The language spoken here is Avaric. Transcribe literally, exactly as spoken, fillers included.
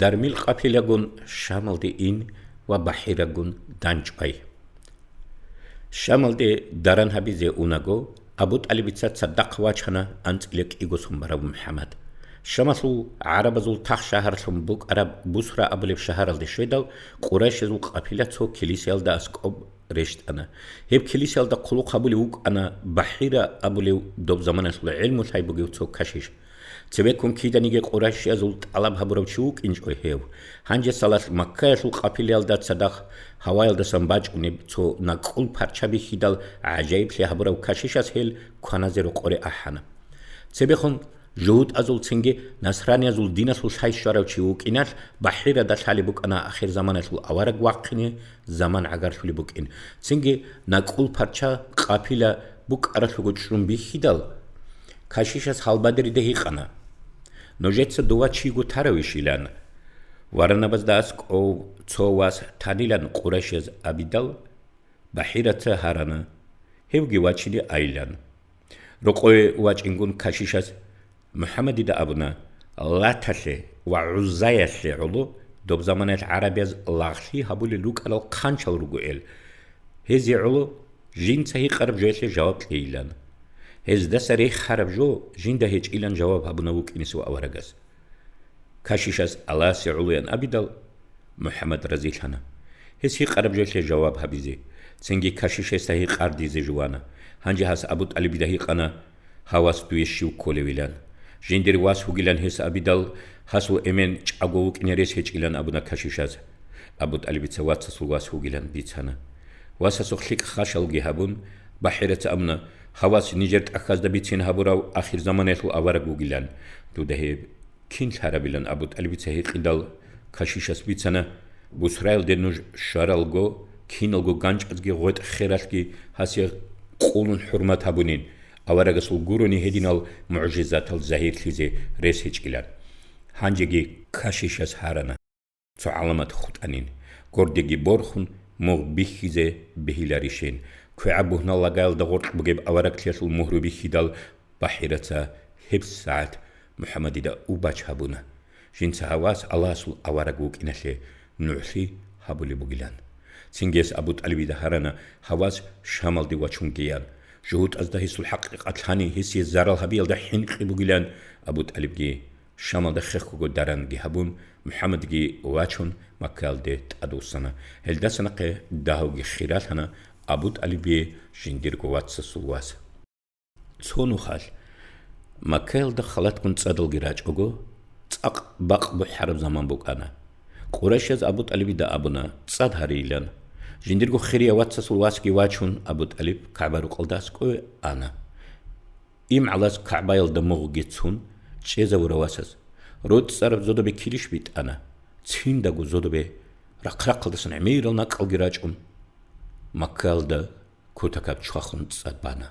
Дармил къапилагун Шамалде ин ва БахӀирагун данчӀвай. Шамалде даран гьабизе унаго, Абу ТӀалибица цадахъ вачана анцӀила кӀиго сон бараб МухӀаммад. Шамалъул гӀарабазул тахшагьарлъун букӀараб Бусра абулеб шагьаралде щведал, къурайшазул къапила цо килисиялда аскӀоб рещтӀана. Гьеб килисиялда хъулухъ гьабулев вукӀана БахӀира абулев доб заманалъул гӀелму лъай бугев цо кашиш. Цебеккун киданиги къурайшиязул тӀалаб гьабурав чи вукӀинчӀо гьев. Гьанже салалъ Маккаялъул къапилиялда цадахъ гьаваялдасан бачӀунеб цо накӀкӀул парча бихьидал гӀажаиблъи гьабурав кашишас гьел кваназе рокъоре ахӀана. Цебехун жугьутӀазул цинги насраниязул диналъул лъай щварав чи вукӀиналъ, БахӀирада лъалеб букӀана ахирзаманалъул авараг вахъине заман гӀагарлъулеб букӀин. Цинги накӀкӀул парча къапила букӀаралъуго чӀун бихьидал, кашишас гьалбадерида гьикъана: «Нужеца дова чиго таравищ?» — илан. Варанабазда аскӀов цо вас танилан къурайшияз абидал, БахӀираца гьарана, гьевги вачине айилан. Рокъове вачӀингун кашишас МухӀаммадида абуна: «Латалъе ва ГӀуззаялъе гӀоло доб заманаялъ гӀарабияз лагълъи гьабулел рукӀарал хъанчал руго эл. Гьезие гӀоло жинца гьикъараб жоялъе жаваб кьейилан. Гьездаса рехараб жо жинда гьечӀилан», — жаваб гьабуна вукӀинесев аварагас. Кашишас Аллагьасе гӀолоян абидал, МухӀаммад разилъана гьес гьикъараб жоялъе жаваб гьабизе. Цинги кашиш гьесда гьикъардизе жувана. Гьанже гьас Абу ТӀалибида гьикъана: «Гьав вас дуе щив кколевилан?» «Жиндир вас вугилан гьес», — абидал, гьасул эмен чӀаго вукӀине рес гьечӀилан абуна кашишас. Абу ТӀалибица вацасул вас вугилан бицана. Васасухъ лъикӀ хашалги гьабун, БахӀираца абуна: «Гьав вас нижер тӀахьазда бицин гьабурав ахирзаманаялъул авараг вугилан. Дуда гьеб кин лъарабилан?» Абу ТӀалибица гьикъидал, кашишас бицана: «Бусраялде нуж щваралго, киналго ганчӀазги гъветӀ-хералъги гьасе къулун хӀурмат гьабунин, аварагасул гурони гьединал мугӀжизатал загьирлъизе рес гьечӀилан». Гьанжеги кашишас гьарана: «Цо гӀаламат хутӀанин, гордеги борхун, мугъ бихьизе бегьиларищин». КвегӀаб бугьнал лагаялда гъоркь бугеб авараглъиялъул мугьру бихьидал, БахӀираца гьеб сагӀат МухӀаммадида убач гьабуна. Жинца гьав вас Аллагьасул авараг вукӀиналъе нугӀлъи гьабулеб бугилан. Цинги гьес Абу ТӀалибида гьарана гьав вас Шамалде вачунгеян. ЖугьутӀазда гьесул хӀакъикъат лъани, гьесие зарал гьабиялда хӀинкъи бугилан. Абу ТӀалибги Шамалда хехго даранги гьабун, МухӀаммадги вачун, Маккаялде тӀадвуссана. Гьелдаса нахъе дагьавги хиралъана Абу ТӀалибги жиндирго вацасул вас. Цо нухалъ, Маккаялда халатгун цӀадалги рачӀого, цӀакъ бакъ бухӀараб заман букӀана. Къурайшияз Абу ТӀалибида абуна цӀад гьарейилан. Жиндирго хирияв вацасул васги вачун, Абу ТӀалиб КагӀба-рукъалда аскӀове ана. ИмгӀалас КагӀбаялда мугъги цун чӀезавурав васас, роцӀцӀараб зодобе килищ битӀана, циндаго зодобе рахъ-рахъалдасан гӀемерал накӀкӀалги рачӀун, Маккаялда кутакаб чвахун цӀад бана.